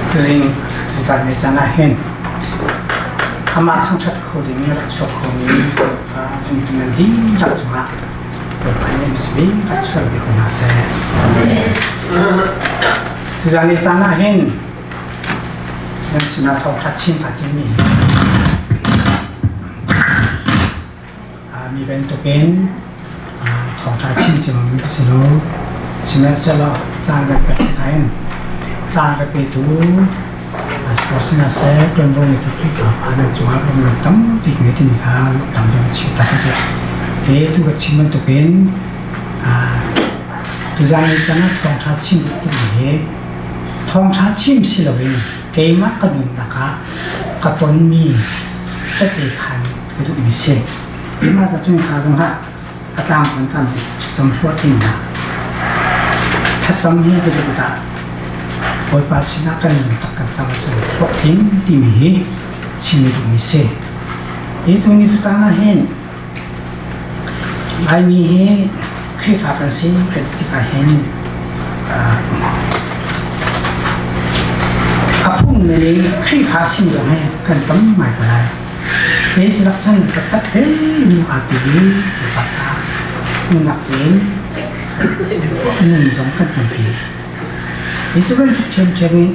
Tuzing tuzan ni caan ah hin amah thangṭhat kho ding in rak chuak khomi Bawipa zumtu nan dihlak cungah Bawipa nih misbik rak chuah bik ko hna seh. Tuzan ni caan ah hin nan sinah thawngṭha chim kaa timmi hi Mi bantukin thawngṭha chim ciomi ka si lo. Sihmanhsehlaw caan kan pek tikah hin caan ka petu pastor sinah seh, ṭuanvo ngeitu Khrihfa upa nan cungah lunglam tampi ka ngei timi kha tam deuh in chim ta ka duh. Hi tu ka chim bantukin tuzan ni caan ah thawngṭha chim timi hi thawngṭha chim si loin keimah ka nunnak ah ka tonmi tete khan ka duhmi si. Keimah ca chung kha zong ah a tlang kan tam thlacam hlawhtling hna. Thlacam hi zeitluk dah Bawipa sinah kan lungtak kan cang a si hlawhtling timi hi chim duhmi si. Hi tuni cu caan ah hin Laimi hi Khrihfa kan si kan ti tikah hin a phung men in Khrihfa sin zong hi kan tam ngai ko lai. Hi cu cun taktak tein lung aa pi i Bawipa caah nunnak in nun zong kan tampi. Hi cu bantuk ṭhiamṭhiam in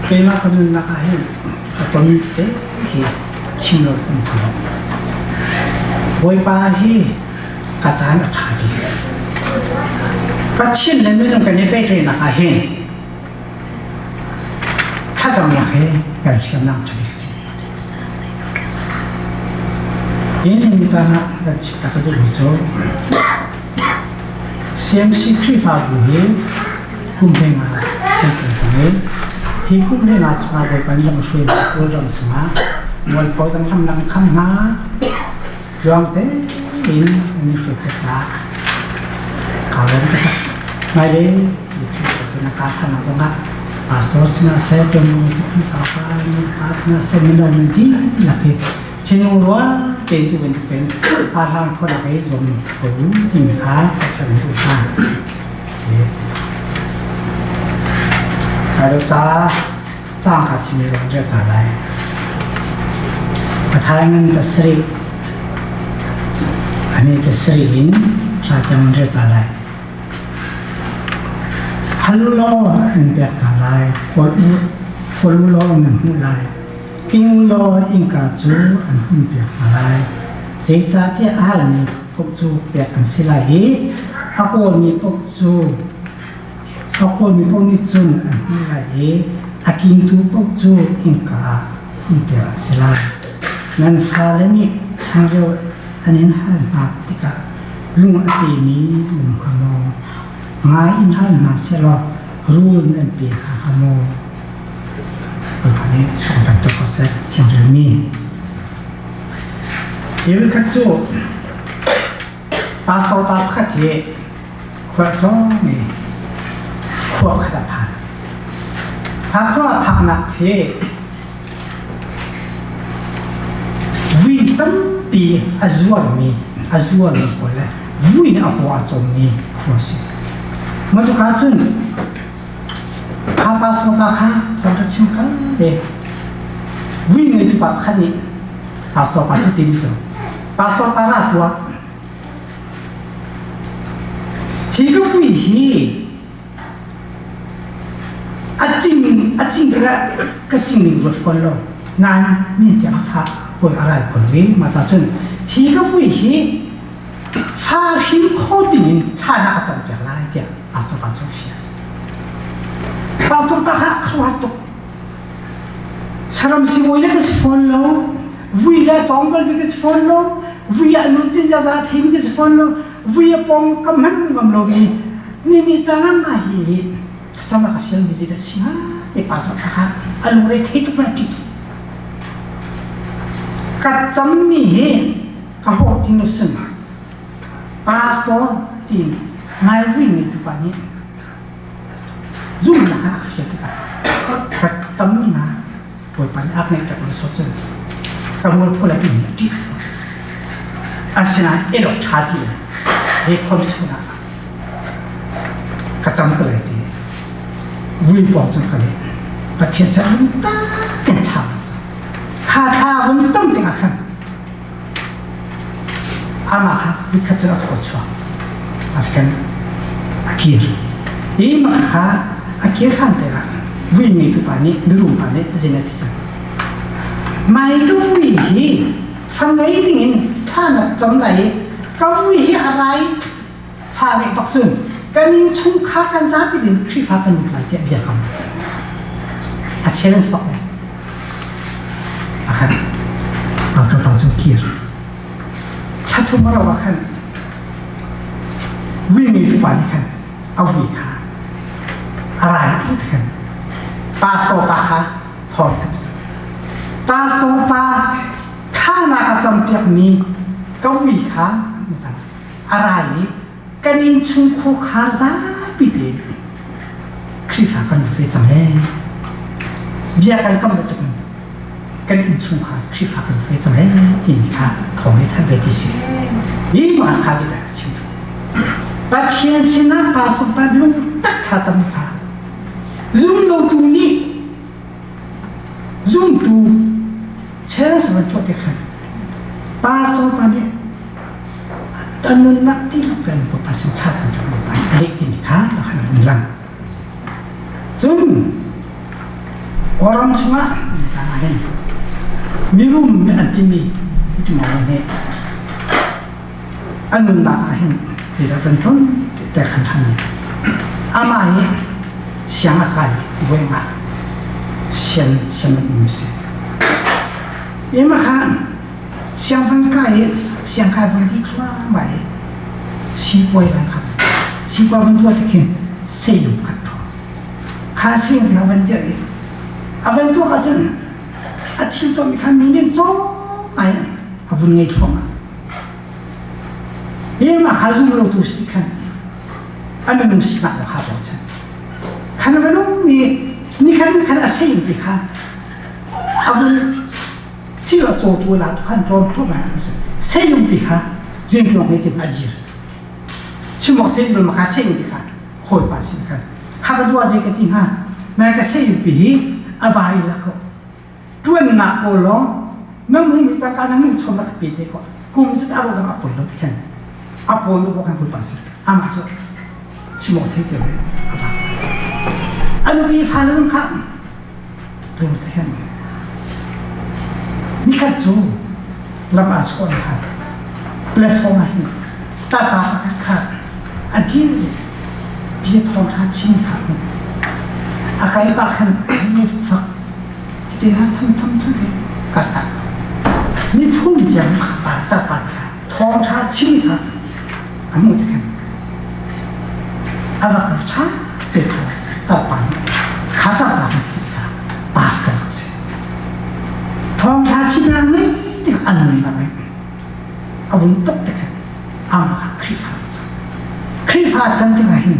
keimah ka nunnak ah hin ka ton tete hi chim lo kum kho lo. Bawipa hi ka caan a ṭha bik. Pathian le minung kan i pehtlaihnak ah hin thlacamnak hi kan hriamnam ṭha bik si. Hi ni caan ah kan chim ta ka duhmi cu CMC Khrihfabu hi kum hleinga kan tlung cang i hi kum hleinga chungah Bawipa nih lam a hruainak Kawlram chungah mualpho dang hramnak an kham hna. Tluang tein an i hruai khawh caah kaa lawm taktak. Hmailei Khrihfabu na kaa hlannak zongah pastor sinah seh, ṭuanvo Khrihfa upa pa sinah seh, mino nan dihlak hi thinlung rual tein tu bantuk tein pa hlang khawhnak i zuam ko u timi kha forhfial an duh hna. Lai ca caang kha thimi ruang rel ta lai. Pathaing ngan pasarih ani pasarih in hla tiang rel ta lai. Hal law an pek hna lai, kawl u, kawl u law nan hmuh lai. King u law innka cu an hun piak hna lai. Zeicahtiah a halmi paoh cu pek an si lai i a kawlmi paoh cu a kawlmi paoh nih cun an hmuh lai i a kingtu paoh cu innka ah hun piak an si lai. Nan fale nih changreu an in hal hna tikah lung a pemi nan hnga maw? Nga in hal hna sehlaw rul nan pe hna hnga maw? Bawipa nih sung bantuk ko seh thianghlimmi. David khat cu pastor pa pakhat hi khualtlawng i khua pakhat a phan. A khua a phaknak hi vui tampi a zuarmi a zuarmi pawl le vui in a paw a cawmmi khua a si. Mah cuka cun Kha pastor pa kha thawng ka chim kal ve. Vui ngeitu pa pakhat nih pastor pa cu timi cu pastor pa ra tuah. Hi ka vui hi a cing a cing ka ka cing ning ruat fawn lo. Nain ni tiang a fa puai a rai kho lo i mah ta cun hi ka vui hi fa hrim kho ding in thla na ka cam piak lai tiah pastor pa cu a fial. Pastor pa kha a khuaruahhar tuk. Saram sibawi le ka si fawn lo, vui le cawng balmi ka si fawn lo, vui ah nun cin zaza theimi ka si fawn lo, vui a pong kam hmanh um ngam lomi ni ni caan ah mah hi thlacam a ka fialmi zei dah si hnga ti pastor pa kha a lungre thei tuk a ṭih tuk. Ka cammi hi ka hlawh ti nu sin pastor tiin ngai vui ngeitu pa nih zumhnak ah a ka fial tikah ka cammi hna Bawipa nih a ka ngeihpiak lo sawt cun ka mualpho le timi a ṭih tuk asinain elawk ṭha ti le zei khom sungah ka cam ko lai ti. Vui pawng cun ka leh. Pathian sin lungtak in thla kan cam. Kha thla vun cam tikah khan amah kha vikhat cun a aw chuak. A khan a kir. Hi mah kha a kir hlan te ah vui ngeitu pa nih mirum pa nih zin a ti cang. Mai ka vui hi fa ngei dingin thla na cam lai i ka vui hi a rai fa ngeih bak cun kan innchungkhar kan zapi in Khrihfa kan lut lai tiah bia kam a challenge bak lai a khan pastor pa cu kir thla thum a rauh ah khan vui ngeitu pa nih khan a vui kha a rai a hmuh khan pastor pa kha thawng khan pastor pa thla na ka campiakmi ka vui kha a ra i kan innchungkhar zapi tein Khrihfa kan lut ve cang ee. Bia kan kam bantuk in kan innchungkhar Khrihfa kan lut ve cang ee timi kha thawng i thanh ve ti si. Hi mah kha zeidah ka chim tu. Pathian sinah pastor pa lungtak thla cam kha zumlotu nih zumtu chel saban tuah te khan pastor pa nih a nunnak dihlak kan Bawipa sin thla cam kan Bawipa nih a leh timi kha lakhan a vun lang. Cun Kawlram chungah caan ah hin mirum nih an timi Timawang nih a nunnak ah hin zeidah kan ton ti khan than ni. Amah hi siang a kai voi nga sian sian um si. Ima khan Siangfang kai i siangkai von ti thluahmah i sipuai kan khap. Sipuai von tuah tik hin seilung khat ṭhaw. Kha seilung a van dirh i a van tuah ahcun a thil tuahmi kha mi nih caw ngai a vun ngei thluahmah. Hi mah kha zum lo tu si khan a minung sinak kha bochan. Khan a minung mi nikhat nikhat a seilung ti kha a vun Thil a cawtu la tu khan tlawm thluahmah an si. Seyung pi kha rianṭuan ngai cun a dir. Chimawk seyung ma kha seyung pi kha hawipa sin khan. Ha ka dua zei ka ti hnga. Nai ka seyung pi hi a bai la ko. Ṭuannak ko lawng na mu mi tangka na mu chom rak pe te ko. Kum zat a ro zong a poi lo ti khan. A pawn tu kan hawipa sin. Amah cu chimawk thei te le a va. A nupi fa le zong kha Lungte khan nikhat cu lam aa chuah khan platform ah hin tapa pakhat kha a dir i bia thawngṭha chim kha a hmuh. A kal pah khan hei fak hiti hna tham tham cu te ka tah. Ni thum tiang pa tapa te kha thawngṭha chim kha a hmuh te khan A va kal ṭha te kha tarpa nih kha tarpa kan ti kha pastor a si. Thawngṭha chimnak ngei tikah an nunnak ai a vun tuk tikah amah kha Khrihfa a cang. Khrihfa a can tikah hin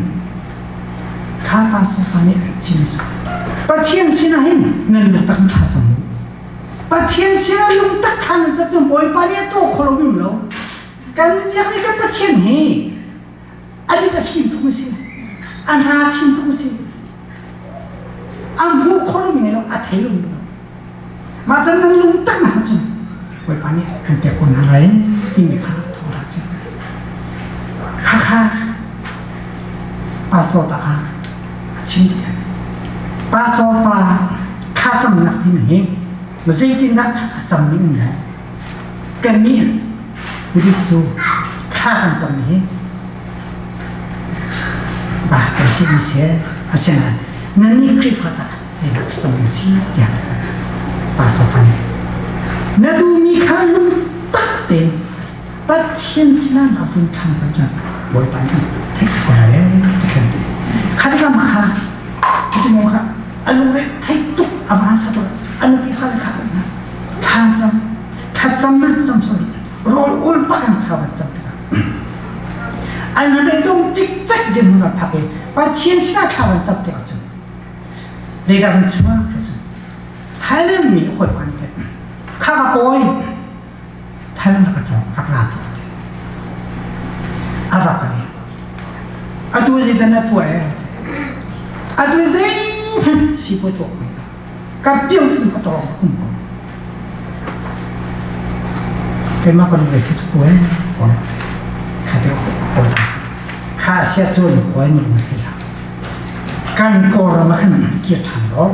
kha pastor pa nih an chim cu Pathian sinah hin nan lungtak in thla cam u. Pathian sinah lungtak thla nan cam cu Bawipa nih a tuah kho lo mi um lo. Kan biak ni kan Pathian hi a mit a fim tuk si a hna fim tuk si a hmu kho lo mi lo a thei lo mi lo mah can nan lung tak na cun Bawipa nih an pek ko hna lai timi kha thawng rak chim kha kha pastor pa kha a chim ti kha pastor pa kha camnak timi hi zeitindah a cam ning um lai Kannih Buddhist cu thla kan cam i ba kan cihmi si asinain nannih Khrihfa tah zeidah thlacam ding si tiah pastor pa nih na duhmi kha lungtak tein Pathian sinah na vun thlang cam cun Bawipa nih theih ko lai ee ti khan ti. Kha tikah mah kha cuti maw kha a lungre theih tuk a van sa tuk a nupi fale kha a um Thlacam, thlacam nan cam soi rawl ul pak in thla van cam tikah an beidong cikcek dirhmun ah phak i Pathian sinah thla van cam tikah cun zeidah van chuak ti cun Thailand mi hawipa nih khan kha ka kawi Thailand rak ka tlawng rak ra tuah ti a va ka leh atu zeidah na tuah e atu zei. Zeihmanh sipuai tuah ngei lo. Ka piang cu ka tawng kum ko. Keimah ka lungre thei tuk eh kawi kha te kawi kha sia cun kawi na lung thei hlah. Kan Kawlram ah khan kir ṭhan law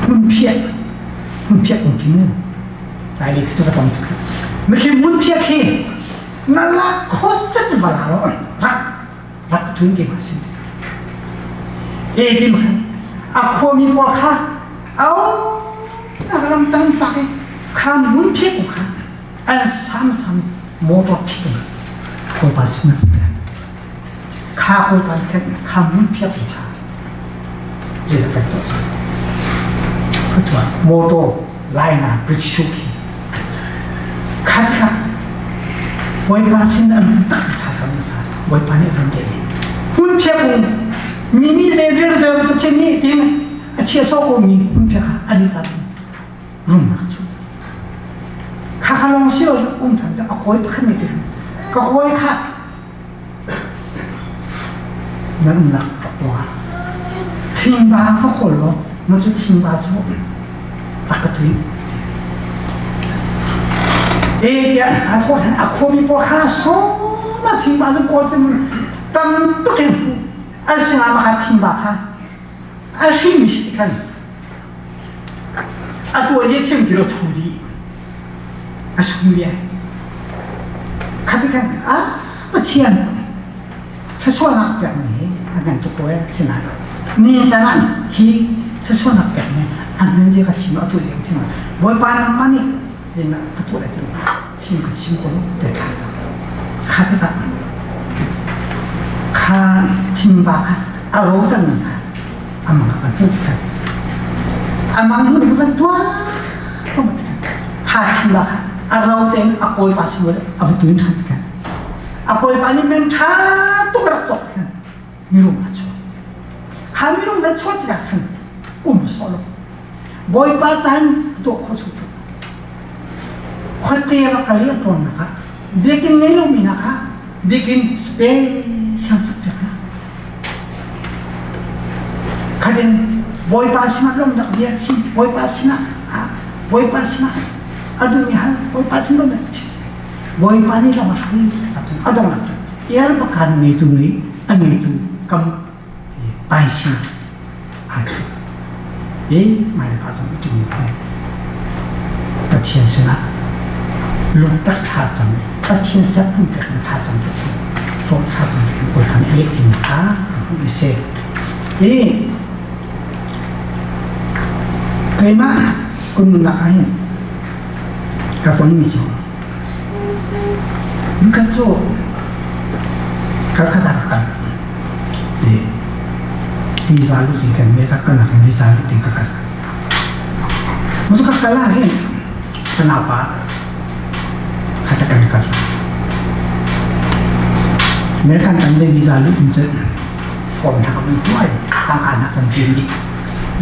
hmunphiah hmunphiah kong khi mu Laili khi cu va tam tuk. Mikhi hmunphiah khi na lak kho set va la law rak rak thun ke ma sin e ti ma a khuami pawl kha au na ram tang fak i kha hmunphiah kong kha an sam sam motor thik kawipa sin kha kawipa nih khan kha mun phiak in kha zeidah kan tuah cang khutua motor laina bridge shoe khi kha tikah bawipa sin an tak tha cang kha bawipa nih ram te hun phiak kung mi mi zei ril rel pathian nih tin a chia so ko mi hun phiak kha an i ta rumnak cu kha kha lawng si lo um than a kawi pakhat nih tin ka kawi kha na umnak ah thingba ka kawl law na cu thingba cu rak ka tui e tiah a thawh than a khuami pawl kha sawm a thingba cu kawl cu tam tuk in an sinah maka thingba kha a hringmi si khan Atu a thim ti lo thu dih. A sung bia. Khati khan a Pathian thluachuahnak pekmi a kan tuk ko eh sinain ni caan hi thluachuahnak pekmi an hun je ka chim atu je ka chim Bawipa nangmah nih zeidah ka tuah lai ti chim ka chim ko te thla cang kha tikah kha thingva kha a ro cangmi kha amang a kan hmuh tikhan amang hmuh nih van tuah ko tikhan kha thingva kha a ro tein a kawipa sin a va tuin ṭhan tikhan a kawipa nih men ṭha tuk a rak cawk tikhan mirum a chuak kha mirum va chuah tikah khan um sawh lo Bawipa caan a tuah khawh chung khuate va kal i a tuarnak ah biakinn ngei lomi hna kha biakinn special sak piak hna. Khatin Bawipa sinah lawmnak bia chim, Bawipa sinah ah Bawipa sinah a duhmi hal, Bawipa sin lawmnak chim. Bawipa nih lam a hruai tikah cun a donghnak cun el pakan ngeitu nih a ngeitu kam paisi aa chuah. I hmailei zong i ṭing he Pathian sinah lungtak thlacam i Pathian serphung pek in thlacam te khi fawh thlacam te khi Bawipa nih a leh timi kha kan hmuh i si. I keimah kun nunnak ah hin ka tonmi cu Nikhat cu Calcutta ka kal. Visa lut in kan America kalnak in visa lut in ka kal. Musu ka kal ah hin ka naupa khat kan kal. American kan le visa lut in cun form hna kan tuah i tangka hna kan ṭin dih.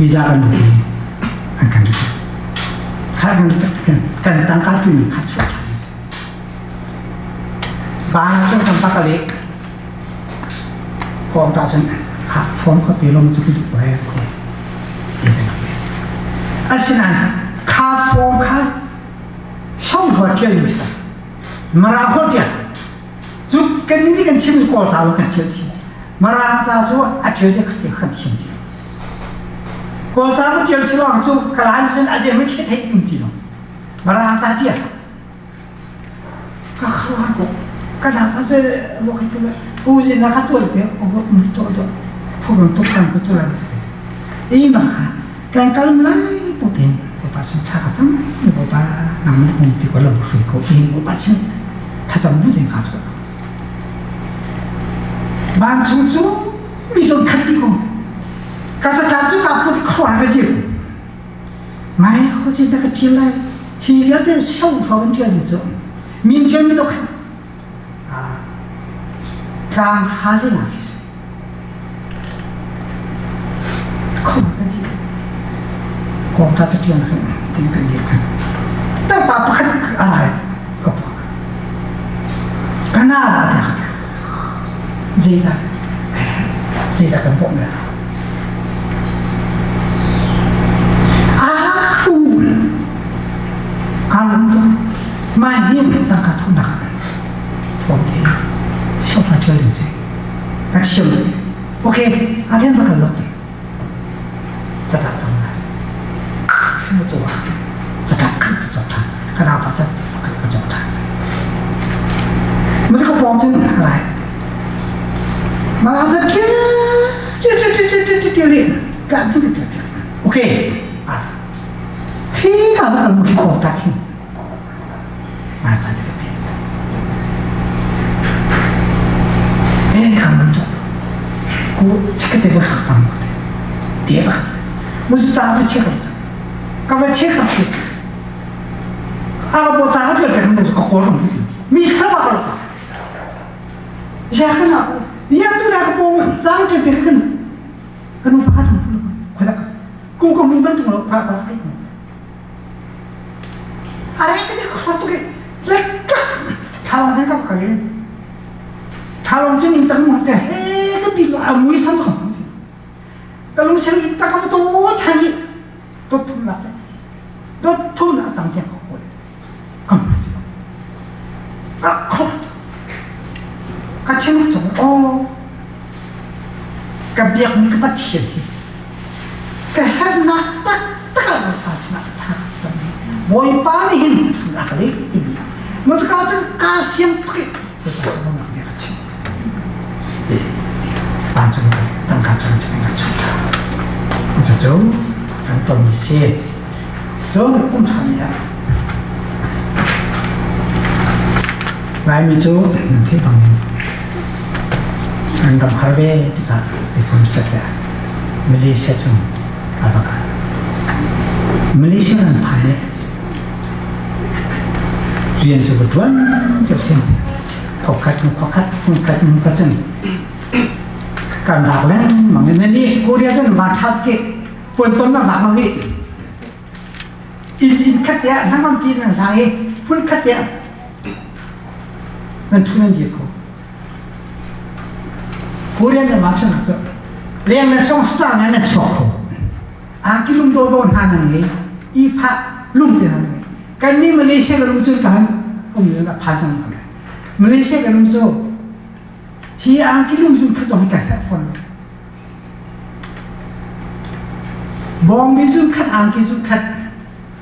Visa kan lut i an kan reject. Kha kan reject kan kan tangka ṭin kha chuah ṭhan. Van ah cun kan va kal i kawngta cun kha phone kha pe lawm cu ka duh ko he ka ti. Asinain kha phone kha songhlua ṭial ding si. Mara holh ṭial. Cu kan nih kan chim kawl ca lo kan ṭial thiam. Mara ca cu a ṭial cu kha kan thiam ti lo. Kawl ca ka ṭial si lo cu kalan sin a je khi theih ding ti lo. Mara ca ṭial. Ka khuar ko ka dang a se mo khi tu ku zin na ka tual te o um to do khu ron tuk tang ko tu la te i ma kan kal lai to te ko pa sin tha ka cham ko pa nam ni um pi ko lam hrui ko ti ko pa sin tha cham bu te ka chu ban chung chu mi zon khat ti ko ka sa ta chu ka pu khuar ka ji Mai ho ci ta ka ṭial lai. Hi vialte cheu hro an ṭial mi cu min ṭial mi to khan tlang ha le la khi si. Kho ka di. Kong ta ca ṭial khan tin ka dir khan. Ta pa pakhat a lai ka pa. Kana ba ta ka. Zeidah? Zeidah kan bawmh lai? Ah, u, kaa lawm tuk. Mah hi tangka thawhnak ah form te hlawhhla ṭial ding si. Ka thiam lo. Okay, a rian va kal lo. Catlap tam ngai. Mu caw ah catlap khat ka cawk ṭhan. Ka naupa cat pakhat ka cawk ṭhan. Mu ka pawng cun a lai. Mah ah ṭial ṭial ṭial ṭial ṭial ṭial ṭial ṭial ṭial ṭial ṭial. Okay, a khi ka va kal mu khi kawng tak hin. Ma ca te ka pe. Eh ka man tuk. Ku chekete ba khak tam ko te. E ba. Mu sa va che ka. Ka va che ka ku. A ka bo cha ka pe mu ka ko ram. Mi kha ba ka. Ya ka na. Ya tu na ka po chang te pe ka nu. Ka nu pakhat mu khoi la ka. Ku ka mu ban tung lo kha ka khai. Thalong cu ning tak te he ka bi a mui sam kham ka lung sel i tak to than i dot thum lak dot thum na tang tiang ko ko kam ka kho ka chen chung o ka biak mi ka pathian hi Ka herhnak taktak ah Bawipa sinah ka tha cang i Bawipa nih hin cun a ka leh timi maw cuka cun kaa fiang tuk i Bawipa sin nak bia ka chim. Vancung ka tangka cun cun ka chuh ṭhan. Cucu kan tonmi si. Cun kum ṭhan ni ah Laimi cu nan theih bangin an ram har ve tikah miphun set ah Malaysia cu a va kal. Malaysia kan phan i rian cu va ṭuan cio si. Khuakhat hnu khuakhat, hmunkhat hnu hmunkhat cun kan vak lengmang i nan nih Korea cun va ṭhat khi puanton na vak lo hi. Inn inn khat te ah hnangam ti nan hlang i hmun khat te ah nan ṭhu nan dir ko. Korean ram ah ṭhanak cu leng le song star ngai nan chuak kho. Angki lum dawdawh hna nan ngei. I phah lum te nan ngei. Kan nih Malaysia kan um cu kan um a phan cang ko. Malaysia kan um cu hi angki lum zun kha zong hi kan herh fawn lo. Bawngbi zun khat angki zun khat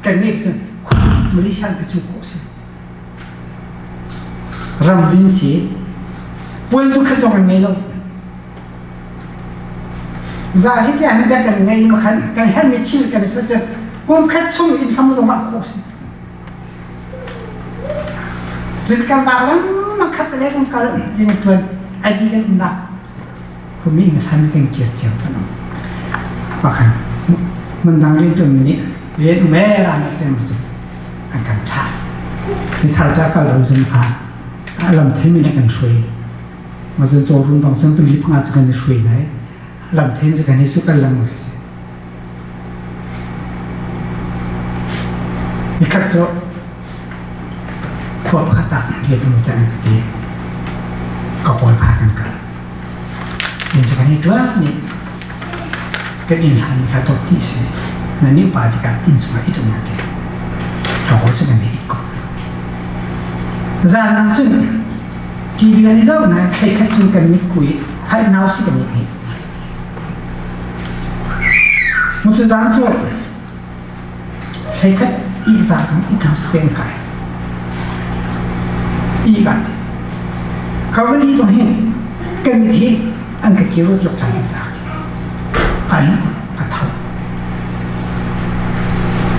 kan ngeih cun Malaysia ka cu khawh si. Ramri si. Puai cu kha zong an ngei lo. Za hi tiah hin kan ngei ma khan kan herhmi thil kan i ser cun kum khat chung in hlam zong ah khawh si. Cun kan vak lengmang khat le kan kal rian tuan ID kan umnak khuami in hlan kan kir cio kan um. Makhan mun dang rian tuan nih rian um e la na sem cu an kan thlah. Ni thar ca kal lo zong kha a lam theimi nih kan hruai. Ma cun cawrun bang cun pali panga cu kan i hruai nai. Lam theim cu kan i su kan lam ka si. Nikhat cu khua pakhat ah rian um tiah an ka ti. Ka kawipa kan kal. Rian cu kan i ṭuan i kan inn hlan kha dawt dih si. Na nih upa bik ah inn chungah it um an ti. Ka kawi cu kan i it ko. Zan dang cun TV kan i zoh nain thlei khat cun kan mit kui khai nau si kan i hngilh. Cu zan cu hleikhat ihzah cang i thang sen kai. I kan ti. Ka van i zong hin kan mit hi an ka kiro tluk cang hin ta. Ka hin ka tho.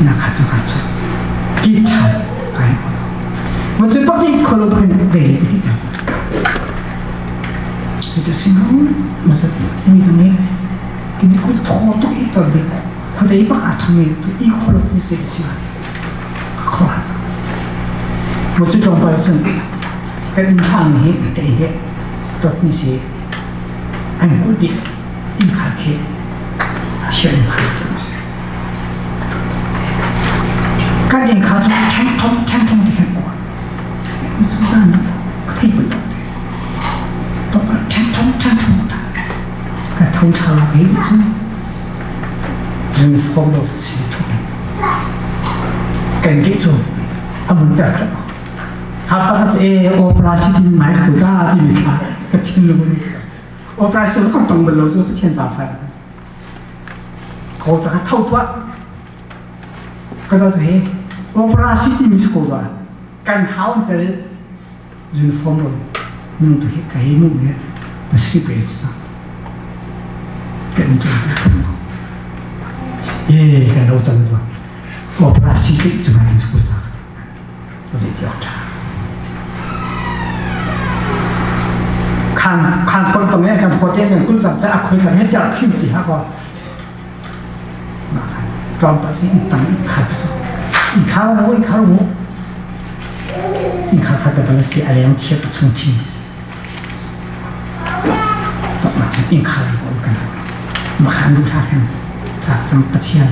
Na kha cu ka chu. Ki than ka hin ko. Mo cu pak ci kholo khin dei le ti Ito sino masa mi dang i kini ku tho tuk i tor be khuadei bak a thang i tu i kholo ku se si ka khor ha cang mo cu tlawmpal cun kan inn hlang hi te hi tot ni si an kulh dih inn khar khi thiam khar tu si kan inn kha cu ṭhen thong ṭhen thong ti khan aw zan ka thei bal lo te ṭhen thong ṭhen thong ta ka tho. Thong thla lak hi cu uniform lo si thuk kan ke cu amun per khat ha pa ka e opera city mai ko ta ti mi kha ka thin lu opera city kan tong bal lo cu pathian za fa ko ta ka thau tua ka za tu he opera city mi ko ba kan haun ter uniform lo minung tu hi ka hi mu ne na si pe sa kan tu e kan lo chan tu opera si ke chu kan su sa zei ti ok tha khan khan kon tong e kan khote kan kul chak cha a khoi kan he tia khim ti ha ko ma khan tlawm pa si in tang in kha su in kha mo in kha mo in kha kha ta bala si a leng thiak a chung thin tok nak si in kha ko kan ma khan du tha khan tha chang pathian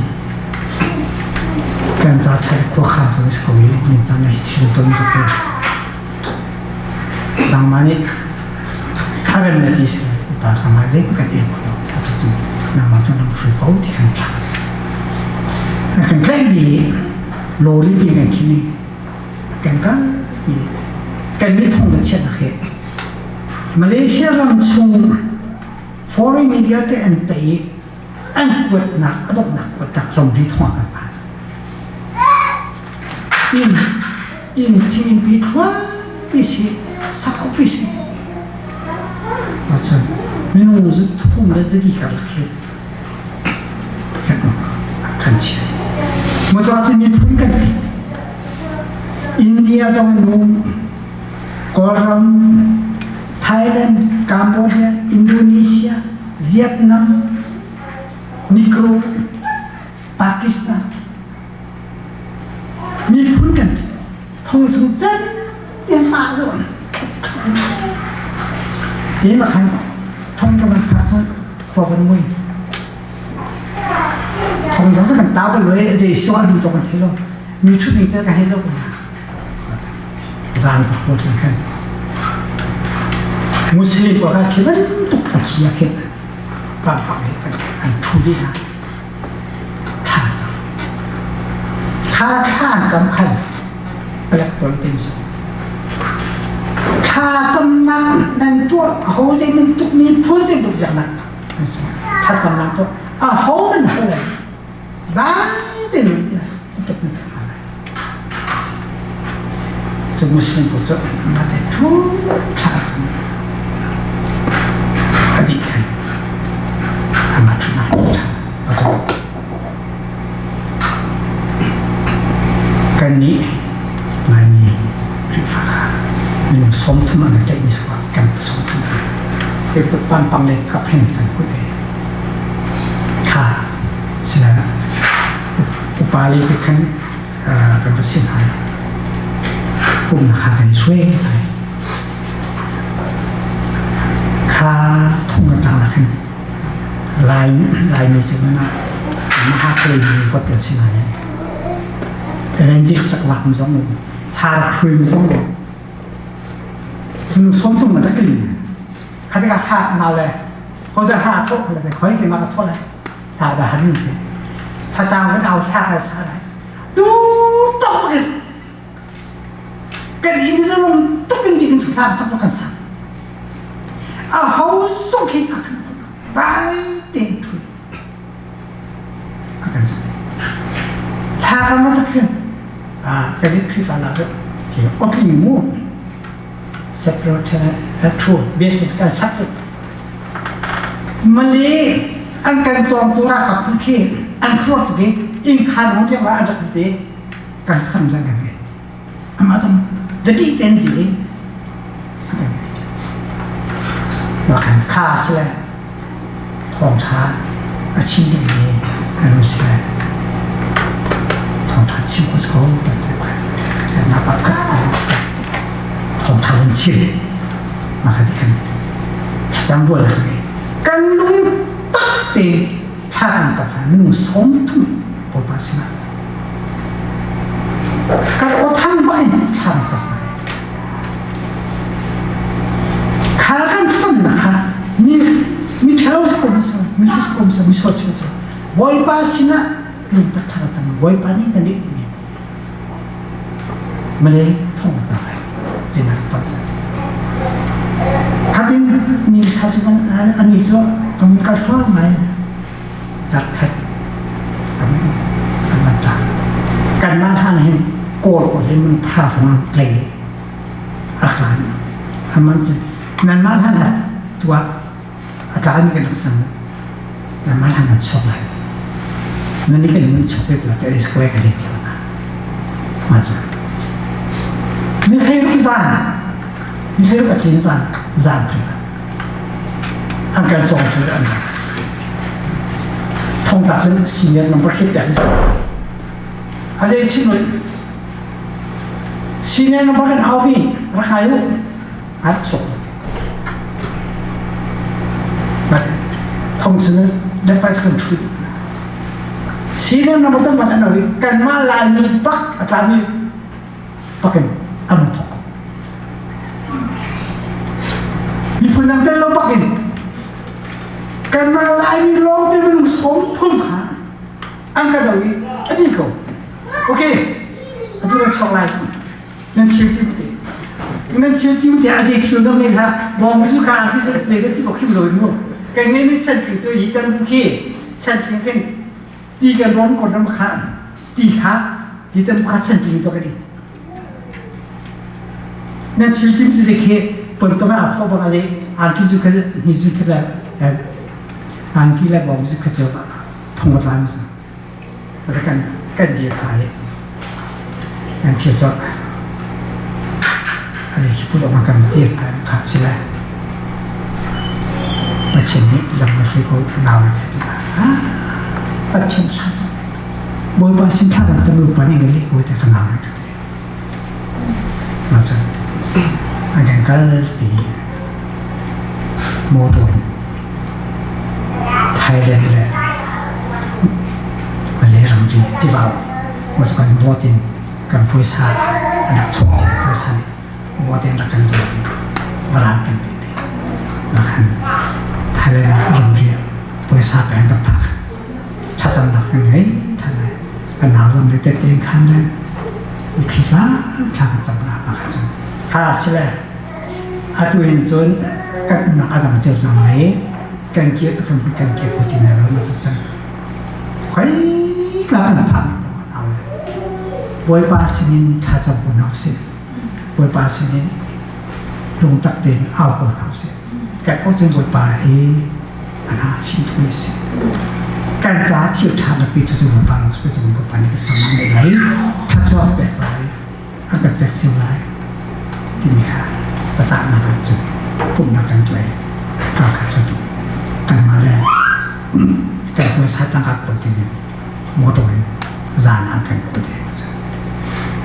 kan cha tha khua khan tu si ko i min chan na thil ton zu pe nangmah nih karen na ti si pa ka ma zei kan el kho a cu cu nangmah cu nang hruai ko ti kan thla kan kan tlaih di lori pi kan khin i kan kal pi kan ni thong kan chiat nak he Malaysia ram chung foreign media te an tei an kuatnak a donghnak kuatnak ramri thong kan phan in in thing pi thluan pi si sau pi si macun minung zu thum le zali karlak hi kan um kan chia mo cha cu miphun kan thi India zong an um Kawlram Thailand Cambodia Indonesia Vietnam Negro Pakistan miphun kan thong chung can in mah zawn te ma khan thong ka man phak chung khua van mui thong zong kan ta bal loi je so adu to kan thelo mi thu ning cha ka he zo zan pa ko than khan muslim ko ka khi ban tuk a khi a khe kan pak he kan an thu di ha thla cam kha thla cam khan palek pawl tim so thla camnak nan tuah ho zei nan tuk mi phun zei tuk biaknak nan so thla camnak tuah a ho man ho lai dai te nun tia tuk nan thla lai cu muslim ko cu ma te thu thla cam a dih khan ama thu na tha Kannih Laimi Khrihfa kha minung 30 an tlaihmi si kan 30 hna. Hi vampang le kap hin kan put ve. Kha sila upa le pe khan kan va sin hai. Pumnak kha kan i suai hai. Kha thong kan tlang nak hin Lai Laimi cu nan ah Mahakali mi kot kan si lai. Evangelist rak lak mi zong um, hla rak hrui mi zong um. Nu som thum ma rak kin. Kha tikah hla nau le ko da hla thok le khoi ke ma ka thok le hla ba han ke. Hla chang kan au hla ka sa lai. Tu tok ke kan in zong tuk in kin chung hla sak kan sa. A ho zong khi ka kan bai ten thui a kan sak. Hla kan ma tak a kan i Khrihfa la cu ke otling mu separate thu basic kan sak cu Malay an kan cawm tu rakap khi an khuat tu in khan hong tiang an rak te kan sang zang kan ngei amah zong dadi ten ti a kan ngei kan kha sile thawngtha a chim ding mi an si le thawngtha chim ko ko kan na pa khat thawngtha kan chim ma kha ti kan thlacam bual la kan lung tak te thla kan cam minung 30 Bawipa sinah kan aw thang bak in thla kan cam kha kan samnak kha mi mi ṭhalo si. ko misual misual ko misual misual si misual Bawipa sinah lungtak thar cang Bawipa nih kan leh timi Malay thong na kai tinak ton cu khatin ni thla cu ani cu kan kal thluah mai zarkhat kan kan man ta kan mah hlan hin kawl pawl hin mun phra rong tlei a rak la aman cu nan mah hlan ah tuah a tla mi kan rak sang nan mah hlan an chuak lai nan ni kan mun chuak te la te square ka le ti na ma cu ni hlei ruk zan ni hlei ruk a tlin zan zan pri an kan cawng cu an thong tak cun senior number khi pek a zei chin senior number kan au bi rak hai u a rak sok thong cun lepai kan thu senior number tam an au kanmah laimi pak a tlami pakin an thok miphun dang tel lo bakin kanmah Laimi lawng te minung 30 kha an kan do i a dih ko okay atu nan chuak lai nan thil ti te nan thil ti te a zei thil dong ngei hlah bawng mi su kha ti su zei kan ti ko khim lo mu kan ngei mi chan thing cu hi tan bu khi chan thing khin ti kan ron kon ram kha ti kha ti tan bu kha chan thing to ka di Na thil tim si khi pon tama a tho bang ale angki zu kha ni zu kha la angki la bong zu kha cheu thong wat lai sa ta kan kan dir kha he nan thil cho ale khi pu ma kan dir kha kha si la Pathian nih lam na hruai ko nau na ti ha Pathian thla to Bawipa sin thla kan cam pa nih ngali ko te ka nau na ti Macun an kan kalpi motor in Thailand le Malay ramri tiva maw kan boat in kan puaisa an rak chuak cang puaisa nih boat in rak kan dawt i varan kan pe pe nakhan Thailand ah ramri ah puaisa peng kan phak thlacamnak kan ngei than lai kan nau zong le tette khan le mitthli hla thla kan cam na pa kha cun kha si le atu hin cun kan umnak a dang cio cang lai kan kir kan kan kir ko ti na lo ma cun khoi ka kan phan Bawipa sinin thlacam ko hna usih Bawipa sinin lungtak tein au ko hna usih kan awh cun Bawipa hi ana chim thung a si. Kan ca thil ṭha na pe tu cu Bawipa lawng si pe tu Bawipa nih kan sang ngei lai thluachuah pek lai a kan pek cio lai timi kha pacahnak ah cun pumhnak kan tuah i ka kha cun kanmah le kan puaisa tangka kuat ding in motor in zan an kan kuat i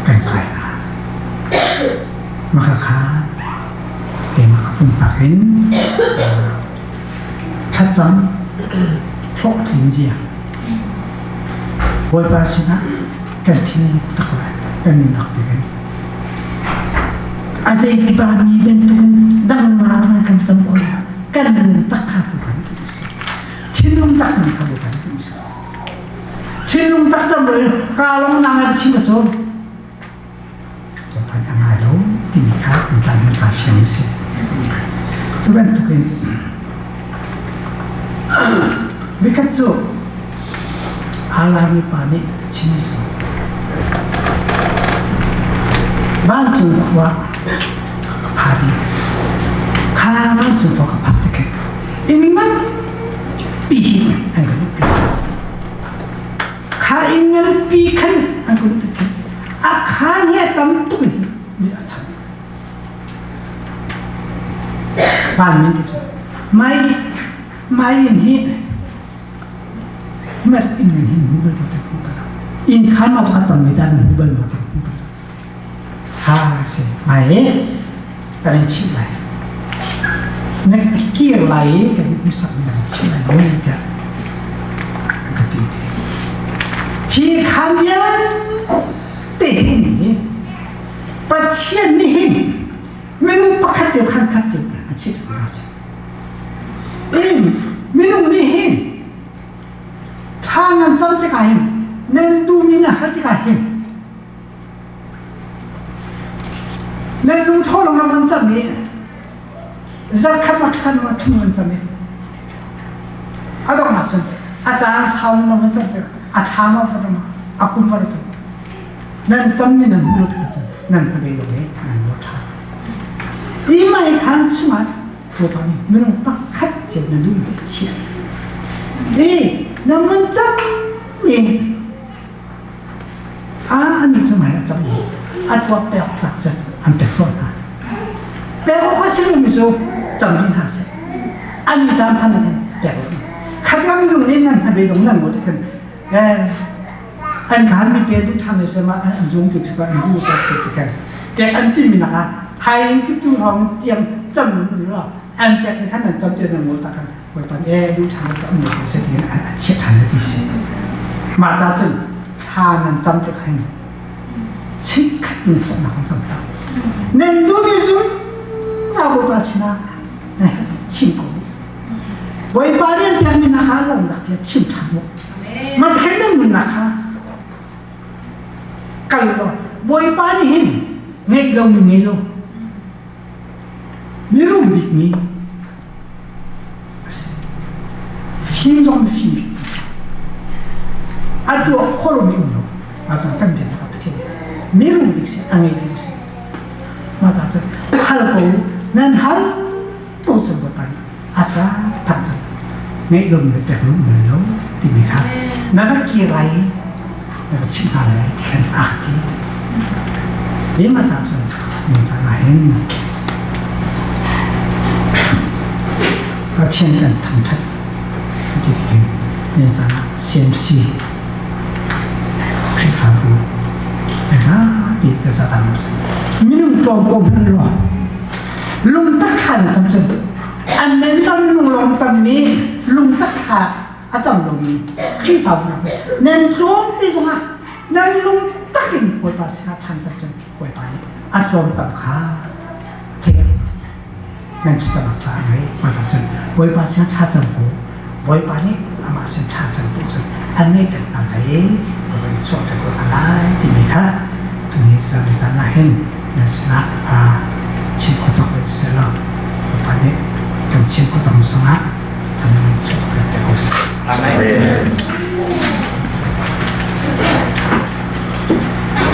kan kai hna. Maka kha keimah ka pumpak in Thlacam hlawhtlin zia Bawipa sinah kan thinlung tak le kan nunnak bik in a zei pipa mi bantukin dang ngai kan cam ko lai kan lung tak kha Bawipa nih duh si thinlung tak mi kha Bawipa nih duh si thinlung tak cam lo ka long na ngai chin ka so Bawipa nih a ngai lo timi kha kan tlan kaa fiang a si. Cu bantukin vikhat cu aa pa nih a chim cu vancung khua ka phan i kha vancung khua ka phak tikhin inn nganpi an ka luhpi. Kha inn nganpi khan an ka luhpi khin a khaan hi a tam tuk in mit a cham. Van min ti mai mai in hi hi ma inn ngan hin hu bal ma hu bal inn khan ma to tam mi ta hu bal ma hu bal ha si mai kan in chim lai na kir lai kan in sak na chim lai mu tiah an ka ti te hi khan vialte hi Pathian nih hin minung pakhat cio khan khat cio a chimh hna si. In. Minung nih hin thla nan cam tikah hin nan duhmi nan hal tikah hin nan lungtho lawng nan cam i zarkhat ma thlan ma thum nan cam i a donghnak cun a caan sau nan nan cam tikah a thla ma va ma a kum va cun nan cammi nan hmuh lo tikah cun nan hnabei dong i nan lo ṭhan. Hi mai khan chungah Bawipa nih minung pakhat cio na duhmi a chiah. I na vun cammi a an cu mai a cammi a tuak pek tlak cun an pek cawh hna. Pek awk a si lomi cu cam dih hna seh. An i cam than khan pek lo. Khat minung nih nan hnabei dong nan ngol khan an khan mi pe duh ṭhan le ma an zum ti khi an duh ca ti khan pek an tim mi nak ah thai ki tu rong tiang cam ni lo an pek ni khan an cam te nan ngol ta khan pan e duh ṭhan le cam ni se ti an chiah ṭhan le ti si mah ca cun thla nan cam te khan chikkhat nun thawh nak an cam ta nan duh mi zum za Bawipa sinah na chim ko Bawipa rian pek mi na kha lawmnak tiah chim ṭhan mu Mathen nan nunnak kha kal law Bawipa nih hin ngeih lomi ngei lo mirum bik mi a si. Fim zong mifim bik a si. A tuah khawh lomi um lo. Mah cang kan biak ka Pathian mirum bik si a ngei bik si. Mah ta cun hal ko nan hal po cun Bawipa nih a ca phak cun ngeih lomi le pek lo um lo timi kha na va kir lai i na va chimh hna lai ti khan a ti. Ti ma ta cun ni caan ah hin Pathian kan thangṭhat ti tikin ni caan ah CMC Khrihfabu zapi ka zatang minung tlawm ko hmanh law lungtak thla na cam cun an men tam lunglawm tammi lungtak thla a cam lomi Khrihfabu nak nan tlawm te zongah nan lungtak in Bawipa sinah thlan cam cun Bawipa nih a tlawm tam kha thei nan thlacamnak tha a ngei mah cun Bawipa sinah thla cam ku Bawipa nih amah sin thla cam ti cun an ngei pek hna lai Bawipa nih chuah pek ko hna lai timi kha tuni caan caan ah hin nan sinah chim khawh tawk ve selaw Bawipa nih kan chim khawh tawk zongah than in chuah pek ko seh. Amen.